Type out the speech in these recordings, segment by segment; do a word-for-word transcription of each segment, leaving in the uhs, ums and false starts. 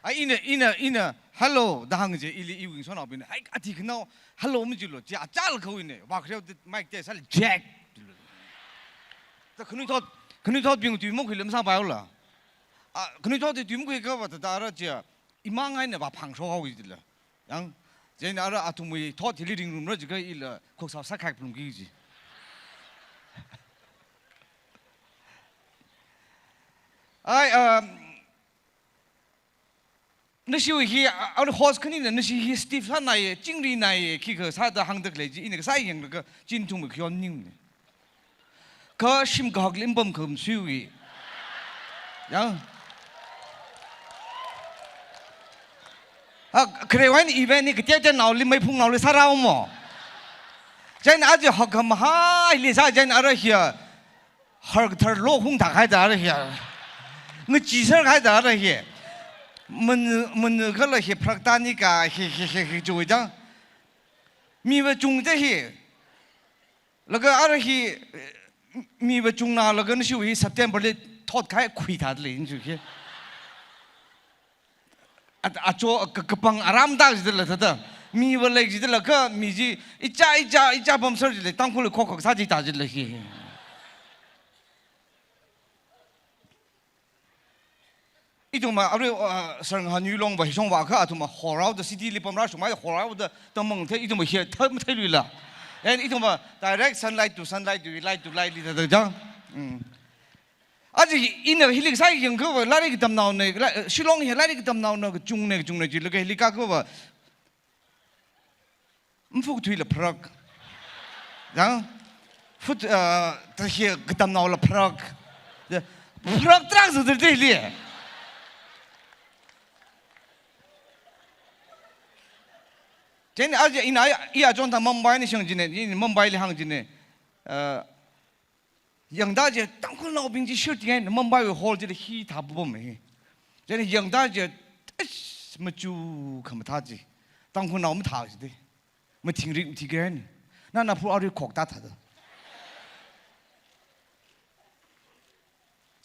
Ai, ina, ina, ina, "Hello," da hāng je, ili iwui ngasotnaobingna, "Ai, ati khanao, hello majilu, chi achālakha wui ne, vākhareo da mic te sāli, Jack." Da khanuithot, khanuithotbing tui makhuila masāpaila. A, khanuithot tui makhuiakhava thāda ara chi, imang eina vāphangshok haowa jila. Yang, chieina ara athumwui thot hili ringrumra jiakha ila khoksao sākhai phalungki ji. Ai, um, nashi hi, a, a, host khanina nashi hi stiff sānaiye, chingrinaiye, khikha sāda hāngda khalei chi, ina kasā yanglaga, chin thungmei khayon ningmane. Kha shim kahak lim pam kham suiwi. Yang. Ha, kharewui eina event hi kateoteonaoli, meiphungnaoli sārao mo. Chieina aja hakkhamahai li sā chieina ara hiya. Harkathar lo hung thākhaida ara hiya. Ngacheeserkhaida ara hiya. Mun, mun kala hi pharak tani ka hi, hi, hi, hi, chui dang. Miva chungda hi. Laga ara hi, miva chungnalaga nashiwui hi September li thot khai khuithāda lei, nju hi. A, acho, ka, kapang aram da jidala thāda. Miva lei jidala kha, mi chi, icha, icha, icha pamser jilei, Tangkhulli khokha sā jida jila hi. Ithumva arui, uh, Sarngahan Yuilong va hishong vākha, athumva horhaoda city li pamrāshungmei horhaoda tangmang thei, ithumva hi thei matheiluila. And ithumva direct sunlight to sunlight to light to light li thāda jang. Mm. Aja ina hili sāyangkhava, lairik tamnaona, la, Shillong hi lairik tamnaona, kachungna, kachungna jilaga hili kākhava. Mafuk thuila pharak. Yang? Fut, uh, ta hi katamnaola pharak. Ya, pharak tarākha zutda hili. Chieina aja ina, i achon thang Mumbai eina shang jine, i Mumbai li hāng jine. Uh, yangda je, Tangkhulnaobing chi shirting eina Mumbai wui hall chili hithā pupam hi. Chieina yangda je, eish, machu khamathā chi. Tangkhulnao mathā chi de. Mathingrik mathingkhen. Nana phu arui khokta thāda.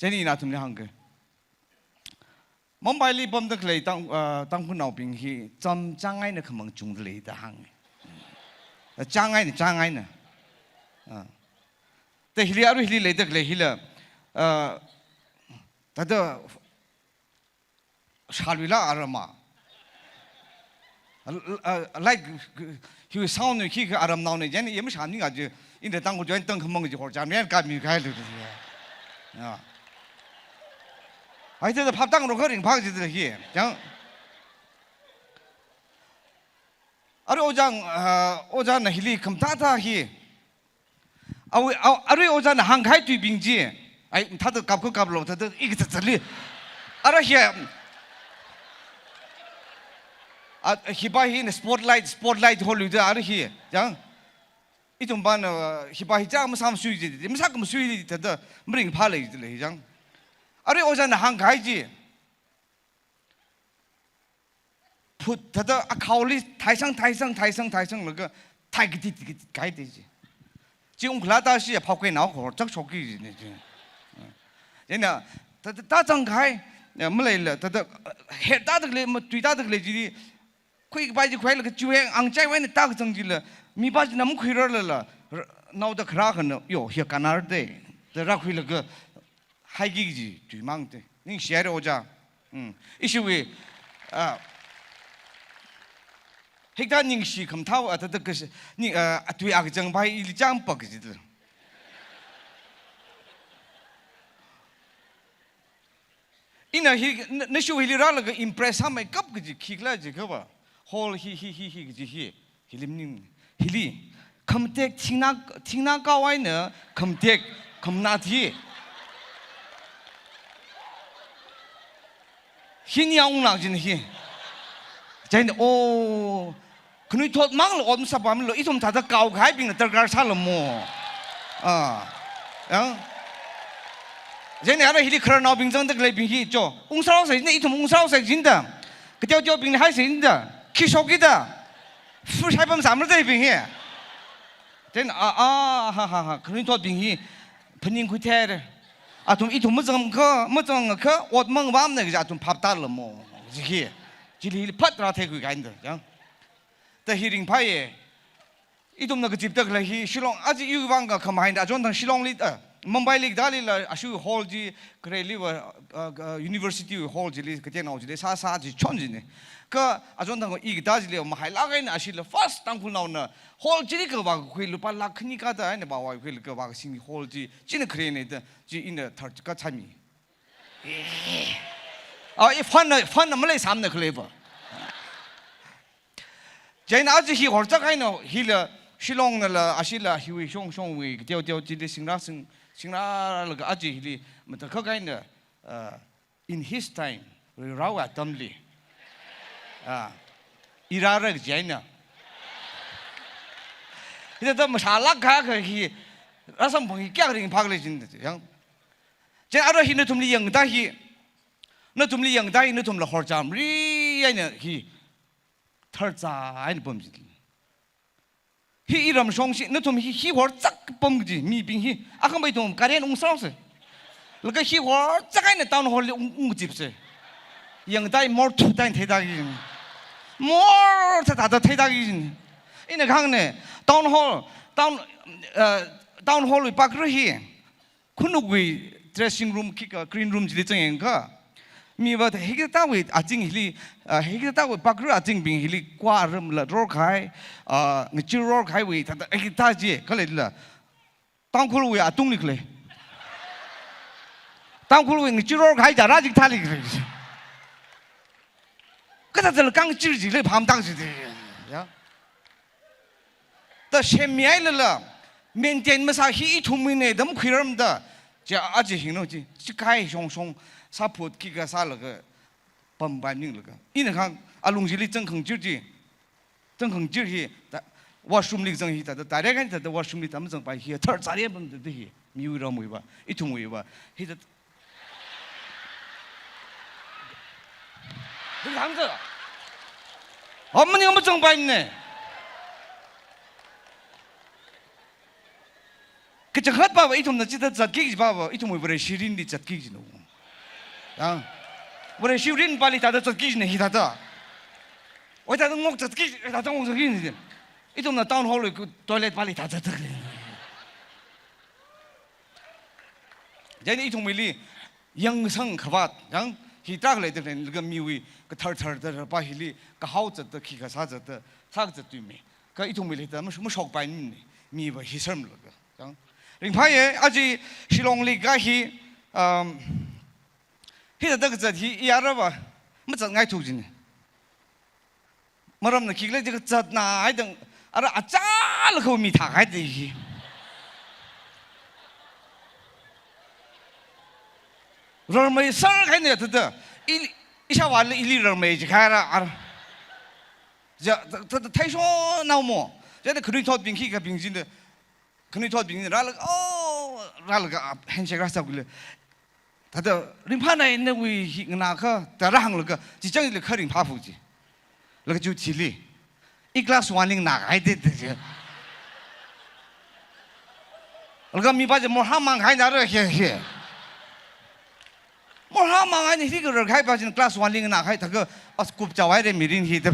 Chieina ina athumli hāngke. Mumbai li pamda khalei Tang, ah, Tangkhulnaobing hi chāmchang eina khamang chungda lei da hānge. Chāng eina, chāng eina. Ah. Te hili, arui hili leida khalei hila, ah, thāda shāluila aramna. L-, l-, ah, like, hi sound nu khikha aramnaona, chieina yam shāning aja, ina Tangkhul join tang khamang ji hor cham yan ka mi khai lu. Ya. Ai, thāda phap tang ro kha ringphā jida hi. Yang. Arui ojā, ah, ojāna hili khamathā thā hi. Awui, aw, arui ojāna hāngkahai tuibing chi. Ai, thāda kap kha kaplu, thāda i kathā thāli. Ara hi. A, hipa hi na spotlight, spotlight holuida ara hi. Yang. Ithumva na, uh, hipa hi chang masāmasui ji, masākamasui ji thāda maringphālei jilei jang. Arui ojāna hāngkahai chi. Phut thāda akhaoli thaisang, thaisang, thaisang, thaisanglaga thaikati, kati, kaiti ji. Chi ungkhala tashi ya phapkeinao khor chak shokki jine ji. Chieina, thāda, thāda zangkahai, ya, maleila, thāda, uh, herda dalei, matuida dalei ji, khuikapai chi khuilaga chiwui eina angchaiwui eina tākazang jila, mipa china makhuirarlala, r-, naoda kharā khana, yo, hiya kanar de, da rākhuilaga, haiki ji, tuimang de. Ningshihaira ojā. Mm. Ishiwui, ah, hithāda ningshi khamathā, ah, thāda kashi, ni, ah, atui akachang pai ili chang pak ji de. Ina hi, na, nashiwui hili rālaga impress sāmeikap kaji khikhala jiakhava. Hall hi, hi, hi, hi kaji hi. Hili maning. Hili. Khamatek thingna, thingna kawai na khamatek khamna thi. Hini ya unglak jin hi. Chieina, oh, khanuithot mangla ot masāpamlu, ithum thāda kaokahaibingna darkar sālu mo. Ah. Yang. Chieina ara hili khararnaobing zangda khaleibing hi cho. Ungsāhaosa jin, ithum ungsāhaosa jin da. Kateoteobingna haisa jin da. Khi shokki da. Fu shaipam sāmra da bing hi. Then, ah, ah, ha, ha, ha. Khanuithotbing hi phaningkhui thaira. Athum ithum mazangkha, mazangkha, ot mangvamna kaja athum phap tālu mo. Chi hi, chili phat rātheikhui kahaina da, chang. Da hi ringphāya. Ithumna kazipda khalei hi Shillong, aja iwui vang khamahai da, achon thang Shillongli, ah, Mumbaili katālila, ashiwui hall chi, khareliva, ah, ah, university wui hall chili, kateonao chili, sāsā chi chon china. Kha achon thang i katā chili, mahailāk eina ashila first Tangkhulnaona, hall chili kavākakhui lupā lakh khani kathā eina vāvākakhui kavākasing hall chi, china kharena da, chi ina thar kachami. Ah, i fund na, fund na maleisāmana khaleiva. Chieina aja hi horchak eina hila Shillongnala ashila hiwui shongshongwui kateo teo chili singrā sing, singrālaga aja hili matakhak eina, ah, in his time, Varewui atamli. Ah, i rāra kaji eina. Hithāda mashālāk kahai hi, rāsamphang hi kayākha ringphākhala jin, chang. Chieina ara hi nathumli yangda hi, nathumli yangda hi, nathumla horchamri eina hi, tharchā eina pam chi. Hi iramshong chi, nathum hi, hi horchak pam kaji, mibing hi, akhama ithum karen ungsāsa. Laga hi horchak eina town hall li ung, ungzipsa. Yangda hi morthu da eina theida ki. Morthu da da theida ki. Ina kahāngna, town hall, town, uh, town hall wui pakra hi. Khanukwui dressing room khikha, green room chili zangyangakha, miva da hikathāwui azing hili, ah, hikathāwui pakra azingbing hili kwa ramla rorkahai, ah, ngachir rorkahaiwui, thāda hikathā chi, khalei la. Tangkhulwui atungli khalei. Tangkhulwui ngachir rorkahai jara chikathāli khalei. Kathāda la kangachir chili phamtang chi de. Ya. Da semmihailala, maintain masā hi ithumwuina da makhuiramda, chi aja hingno chi, chi kahai shongshong, sāphut khikha sālaga, pampai maninglaga. Ina kahāng, alung chili zangkhangachir chi, zangkhangachir hi, da, washroom li zang hi thāda, direct eina thāda washroom li da mazangpai hi, tharchāri pamda hi, miwui ramwuiva, ithumwuiva, hithā Hithāda. Hom maning mazangpaimana. Kachangkhat pava ithumna chithāda zatki kaji pava, ithumwui Vareshi mirinli zatki kajina. Yang. Vareshi mirinpali thāda zatki kajina hithāda. Oi thāda ngok zatki, thāda ngok zatki kajina. Ithumna town hall wui toilet pali thāda zatki. Chieina ithumwuili yangsang khavāt, yang hi tarākha leida khalei, laga miwui kathar thar tharpa hili, kahao zatda, khikha sā zatda, sākazat tuimi. Kha ithumwuili da mash-, mashokpaimana, miva hi sārmlaga. Yang ringphāya, aja Shillongli kahai hi, um, hithāda kazat hi, i arava, mazatngaithu kajina. Maramna khikhala jiakha zatna haida, ara achālakha mi thākahai da hi. Rarmei sārkahaina thāda, i, ishāvāli ili rarmei jikhaira, ara. Ja, thā, thā, thā, theishonao mo. Chieina khanuithotbing khikhabing china, khanuithotbing rālaga, oh, rālaga, ah, handshake rāsākhuilaga. Thāda, ringphāna nawui hi nganākha, da rāhānglaga, chi chang ila kha ringphāphu chi. Laga chu chili. I class one li nganākahai da da chi. Laga mipa chi morhā mangkahaina ara hi hi. Morhā mangkahaina hi kha rarkahaipa china class one li nganākahai thākha, as kup chawai re mirin hi da.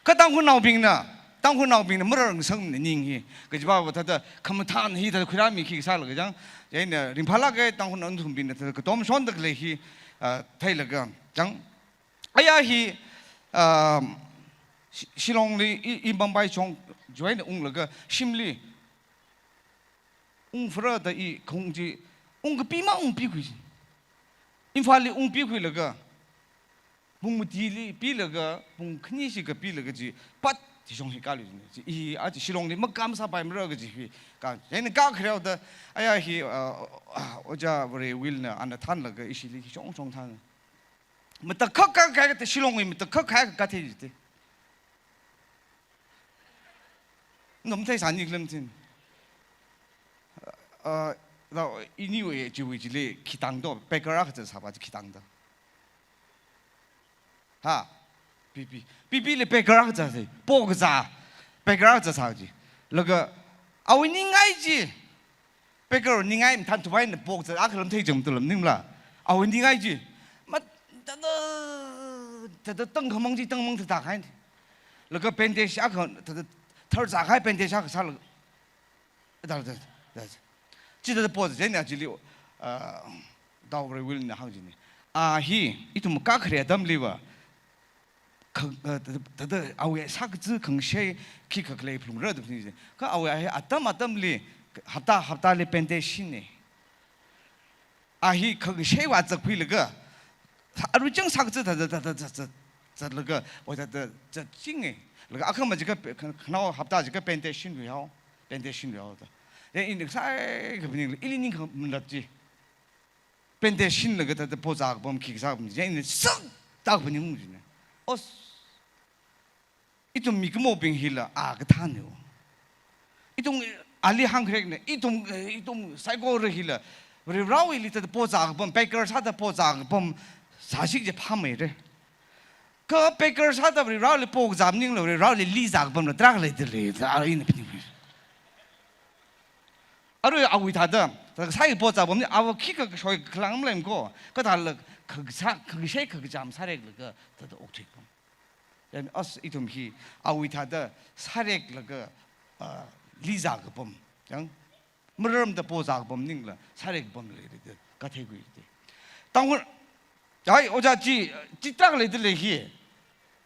Kha Tangkhulnaobingna, Tangkhulnaobingna mararngasakmana ning hi. Kajiva va thāda khamathān hi thāda khuirāmi khi sālaga chang. Chieina ringphālāka Tangkhulnao nathumbingna thāda katomshonda khalei hi, ah, theilaga chang. Aya hi, ah, Shi-, Shillongli i, i Mumbai chong join unglaga shimli ungfara da i khaung chi, ungkapi ma ungpikhui. Imphalli ungpikhuilaga, pung matili pilaga, pung khani shikha pilaga chi, pat chi shong hi kālui jina. Chi, i, aja Shillongli makam sāpaimara kaji hi, ka, chieina kākhareo da, aya hi, ah, ah, Ojā Varewuilna ana thānlaga ishili hi shong shong thān. Matakhak ka, ka, ka, Shillongwui matakhak ka, ka, kathei jite. Nom theisāni khalam thin. Ah, da, iniwui chiwui chili khitang do, baker akha sāpa chi khitang do. Ha, pipi. Pipili baker akha sāsa, po kazā, baker akha sā chi. Laga, awui ningai chi. Baker ningai mathān thupaina po kazā akha lam theichang tu lam ningla. Awui ningai chi. Mat, Thāda, thāda tangkhamang chi tangmang thāda khai. Laga bandage akha, thāda tharzā khai bandage akha sālaga. Thāda, thāda, thāda. Chithāda po chieina chili, ah, Dao Rewilna hāng china. A hi, ithum kakhare atamliva, khang, ah, thāda, thāda awui sākazā khangashei khikha khalei phalungra da phaning chi. Kha awui a hi atam atamli, hapta, haptali bandage shina. A hi khangasheiva zatkhuilaga, arui chang sākazā thāda, thāda, thāda, thāda, zatlaga, oi thāda, zatchinga. Laga akhama jiakha, kha-, khanao hapta jiakha bandage shinluihao, bandage shinluihao da. Ya ina sākaphaning, ili ningkhamathat chi. Bandage shinlaga thāda po zākapam, khi kasā kapam chi, ya ina sākaphaning china. Os. Ithum mikumobing hila a kathāna. Ithum ali hāngkharekna, ithum, ithum saikora hila, Varivarāwuili thāda po zākapam, beggar sāda po zākapam sāsi kaji phāmeira. Kha beggar sāda Varivarāwuili po kazā maningla, Varivarāwuili li zākapamla tarākha leidalei, thāda ina phaning. Arui awui thāda, thāda sāki po zākapam ni, ava khikha kashoi khalang maleimana ko, kha thāla khakasā, khakashei khakazā masāreklaga, thāda okthuikapam. Then as ithum hi awui thāda sāreklaga, ah, li zākapam. Yang, mararmada po zākapam maningla, sārekapam leira da, kathei khuida. Tangkhul, ai, ojā chi, chi tarākha leidalei hi.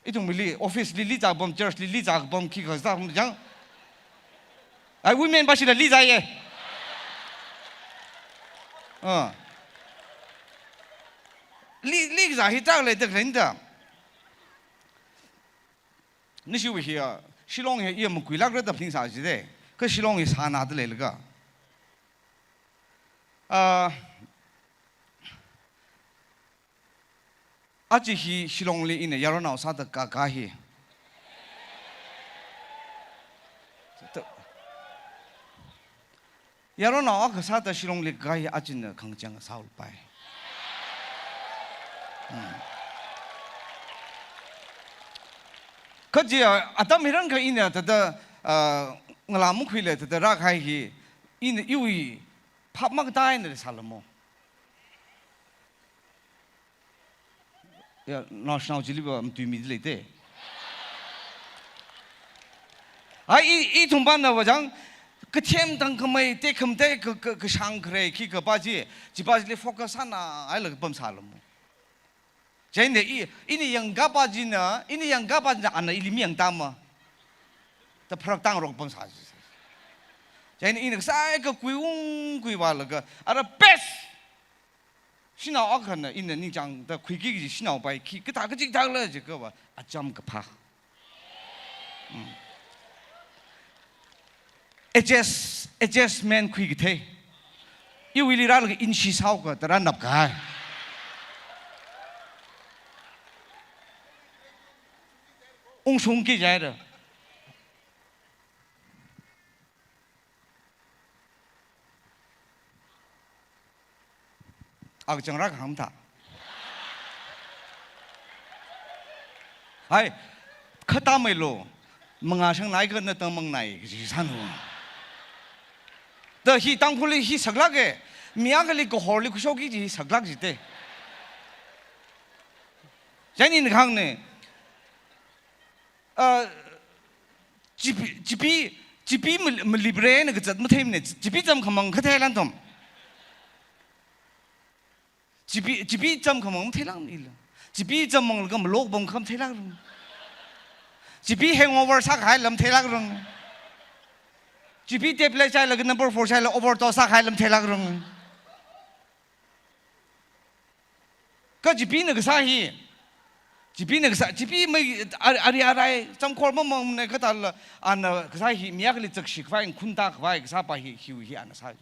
Ithumli, office li li zākapam, church li li zākapam, khikha zākapam, yang. Ai, women pāshila li zāya. Ah. Li, li zā hi tarākha leida khaleina da. Nishiwui hi, ah, Shillong hi iya makuilākra da phaningsā jida. Kha Shillong hi sānada leilaga. Ah, aja hi Shillongli ina yaronao sāda kaka hi. Ta-, yaronao akha sāda Shillongli kaka hi ajana khangachang sāhaopai. Hmm. Kaji, ah, atam hirang kha ina thāda, ah, ngalā makhuila thāda rākahai hi, ina iwui phap makatā eina sālamo. Ya, naoshinao chiliva matuimida leite. Ai, i, ithum pānava chang, kathem tangkhamei, tekhamatei ka, ka, kashāng kharei khikha pā chi, chi pā chili focus sāna, ai laga pamsālamo. Chieina i, ina yangkapa china, ina yangkapa china ana ili mayangtāma. Da pharak tāngarok pamsā chi. Chieina ina kasā kakui ungkui vālaga, ara best! Shanao akhana ina ningchāngda khuiki kaji shanao pai khi kathā kachikathāla jiakhava acham kaphā. Mm. Adjust, adjustment khuikathei. Iwuili rālaga inshi sāhaoka da rānapkahai. Ungshungki jihaira. Akachang rākahāng mathā. Hai, khatameilu, mangā shangnai kha natang mangnai kaji sānu. Da hi Tangkhulli hi saklāka, mi akhali kahorli khuishokki kaji hi saklāk jite. Chieina ina kahāngna, ah, chipi, chipi, chipi mal-, malipre na kazat matheimana, chipi chāmkhamang kathei lan tom. Chipi, chipi chāmkhamang matheilāk ila. Chipi chāmmanglaga malok pamkha matheilākrang. Chipi hangover sākahaila matheilākrang. Chipi tablet chailaga number four chaila overdose sākahaila matheilākrang. Kha chipina kasā hi. Chipina kasā, chipi mai ar-, ari arai, chāmkhor mamangmana kathāla, ana kasā hi mi akhali zakshi khavai, khunta khavai kasā pa hi, hi, hi ana sā.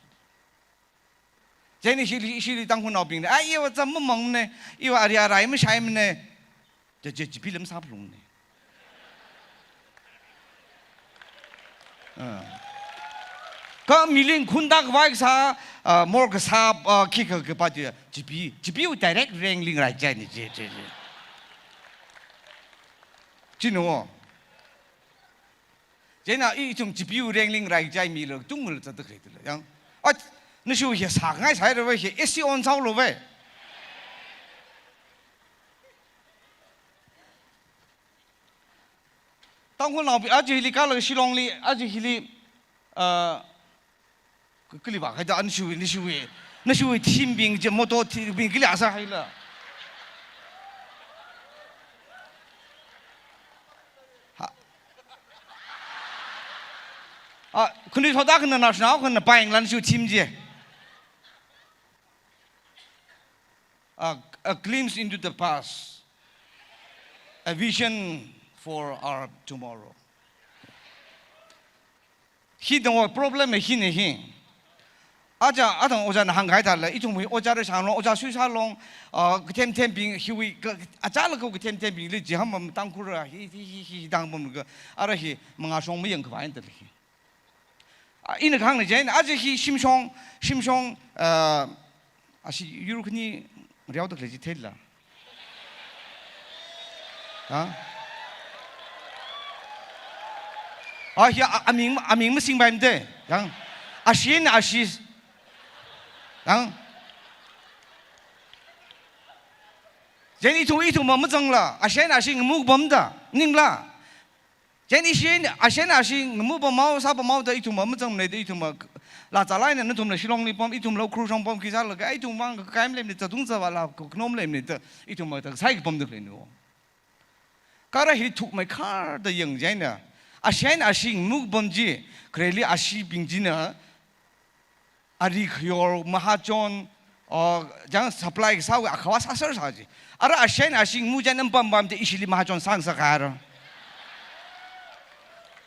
Chieina hili, hili Tangkhulnaobingna, ai, iva chām mamangmana, iva ari arai mashaimana. Chi, chi, chipila masāphalungna. Ah. Kha miling khunta khavai kasā, ah, mor kasā, ah, khikha kapa chi, chipi, chipiwui direct rengling rai chai ni chi, chi, chi. Chino. Chieina ithum chipiwui rengling rai chai mila, tungla zatda khalei tila. Yang, at, nashu hi sāngai sāhaira va hi, A C on sāhaolu va. Tangkhulnaobing, aja hili kālaga Shillongli, aja hili, ah, ka-, kali vāhaida, ana shuwi, na shuwi, na shuwi team bing je, motor team bing kali asa haila. Ha. Ah, khanuithot akhana national, akhana paying lan shu team je. A, a glimpse into the past. A vision for our tomorrow. Hi tangva problem hi ne hi. Aja, atang ojāna hāngkahai thāla, ithumwui ojā rāshānglong, ojā suisālong, ah, kathemthembing, hiwui ka, achālakha kathemthembingli jiham mam Tangkhul ra, hi, hi, hi, hi, hi, dang bam ka, ara hi, mangāshong mayang khavai thāla hi. Ah, ina kahāngna chieina, aja hi shimshong, shimshong, ah, ashi yur khani riaoda khalei chi theila. Ha? Ah, hi, a, aming, aming masingpaimade. Yang. Ashi eina ashi. Yang. Chieina ithum, ithum ma mazangla. Ashi eina ashi ngamu pamda. Ningla. Chieina ishi, ashi eina ashi ngamu pamhao, sā pamhaoda ithumva mazangmana da ithumva laa zālāk eina nathumla Shillongli pam, ithumla Ukhrul shong pam, khi sālaga ithumva kakai maleimana, zatung zava la khanom leimana da ithumva ta sai kapamda khaleina. Kha ara hi thukmeikharda yang chieina, ashi eina ashi ngamu pam chi, khareli ashibing china, ari khayor, mahajon, o, chang supply kasāwui akhava sāser sā chi. Ara ashi eina ashi ngamu chieina pam pamde ishili mahajon sāngasak haira.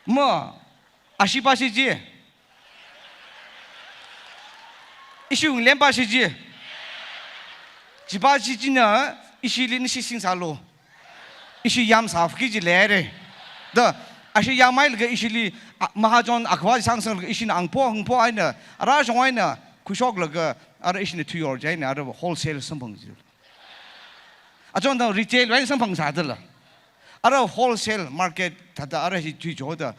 Ma, ashi pa shi chi. Ishi wunglem pa shi chi. Chi pa shi china ishili nashi sing sālu. Ishi yam sāki kaji leira. Da, ashi yamhailaga ishili, a, mahajon akhava sāngasanglaga ishina angpo, hangpo eina, ara shong eina, khuishoklaga, ara ishina thuiyor chieina, ara wholesale samphang chi. Achon tang retail wui eina samphang sādala. Ara wholesale market thāda ara hi thuichoda.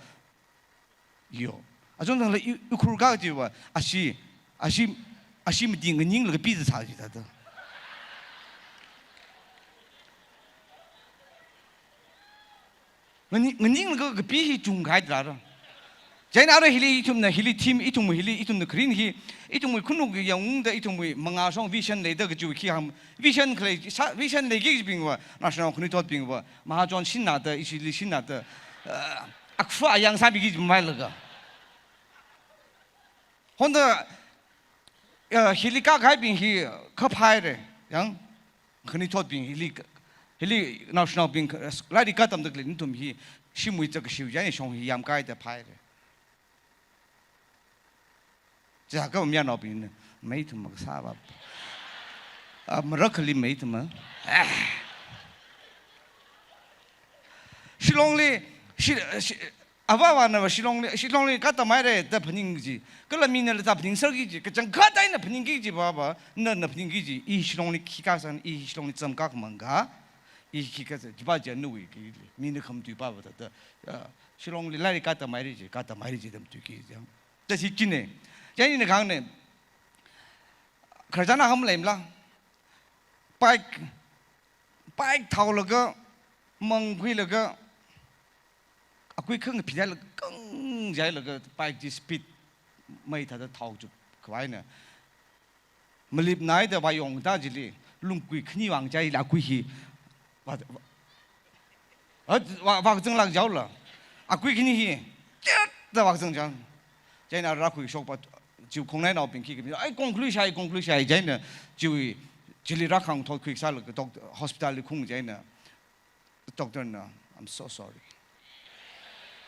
Yo. Achon tangla i, Ukhrul ka chiva, ashi, ashi, ashi mating nganinglaga pida sā chi thāda. Ngani, nganinglaga kapi hi chungkahai thāda. Chieina ara hili ithumna, hili team ithum hili ithumna green hi, ithumwui khanuk yangungda ithumwui mangāshong vision leida kaji khi ham, vision khalei, sā, vision leiki kajibingva, national khanuithotbingva, mahajon shinna da, ishili shinna da, ah, akfa ayang sāmiki kajimailaga. Honda, ah, hili kākahaibing hi kaphāhaira, yang, khanuithotbing hili, hili naoshinaobing, lairik katamda khalei nathum hi, shimwui chākashiwui eina shong hi yamkaida phāhaira. Chāka mayarnaobingna, mei thuma kasā va. Ah, marakhali mei thuma. Ah. Shillongli, shi, shi, avāvana va Shillongli, Shillongli katamhaira da phaning chi. Kala minala da phaningserki chi. Kachangkhat eina phaningki chi va va, na, na phaningki chi. I Shillongli khikha sāng, i Shillongli chāmkha khamang ka. I khikha sā, chi va chi nawui ki, mina khamatui va va da, da. Ah, Shillongli lairik katamhaira chi, katamhaira chi da matuiki chi. Tashi chine. Chieina ina kahāngna. Khararchan akha maleimala. Bike, bike thaolaga, mangkhuilaga, akui khang phidailaga, kang jailaga, bike chi speed mei thāda thao chup khavai eina. Malipnaida vāyongda chili, lungkui khani vāng jaila akui hi. Vā, vā, vā, vāzanglāk jaola. Akui khani hi, tet da vāzang jang. Chieina rākhuishok pa, chiwui khongnainaobing khi kami, ai, conclusion, conclusion, chieina, chiwui, chili rākhangthot khuisālaga doc-, hospital li khung chieina. Doctor na, "I'm so sorry."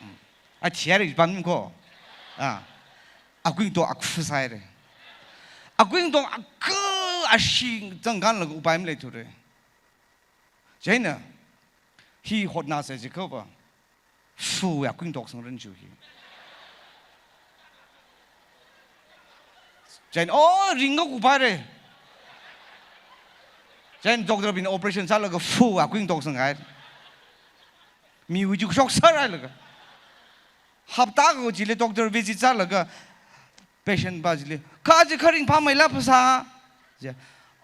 Mm. A thiari pam ko. Ah. Akuingtok akhu sāhaira. Akuingtok akhu ashi zangkhanlaga upai maleithura. Chieina, hi hotnāsa jiakha va, fu akuingtok sangran chu hi. Chieina, "Oh, ringkakuphaira." Chieina doctor bing operation sālaga fu akuingtok sanghaira. Miwui ju shokser hailaga. Hapta akha chili doctor visit sālaga patient pa chili, "Kha chi kha ringphāmeila phasā?" Chi,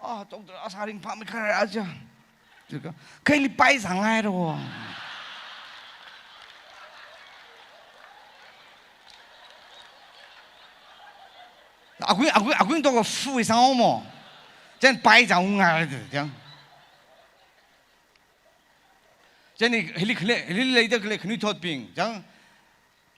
"Ah, doctor, asā ringphāmeikhara aja." Chiakha, "Khili pai zanghaira." Akui, akui, akui tok fu isang mo. Chieina pai chang ngai de, chang. Chieina hili khalei, hili leida khalei khanuithotbing, chang.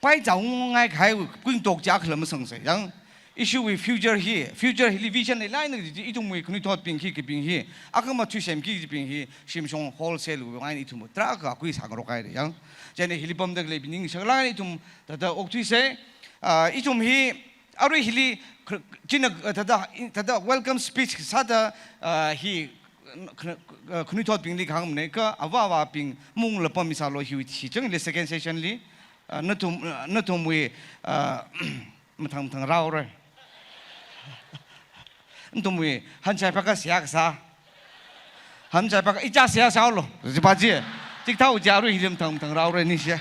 Pai chang ngai kahai kuitok chi akhala masangsa, chang. Ishiwui future hi, future hili vision leilala chi, ithumwui khanuithotbing hi, kibing hi, akhama thuisemki kibing hi, shimshong wholesale wui ngai ithum tarākha akui sāngarok kahai de, chang. Chieina hili pamda khaleibing ningshilāk eina ithum thāda okthuisa, ah, ithum hi, arui hili, kr-, china, ah, thāda, thāda welcome speech sāda, ah, hi, khn-, ah, khanuithotbingli kahāngmana kha, avā avābing mungla pam misālu hi, hi chang le second session li, ah, nathum, ah, nathumwui, ah, mathang mathang rāhaora. Nathumwui, hanchai phaka siak sā. Hanchai phaka icha siak sālu. Jipa chi. Chithāo chi arui hili mathang mathang rāhaora ningshi.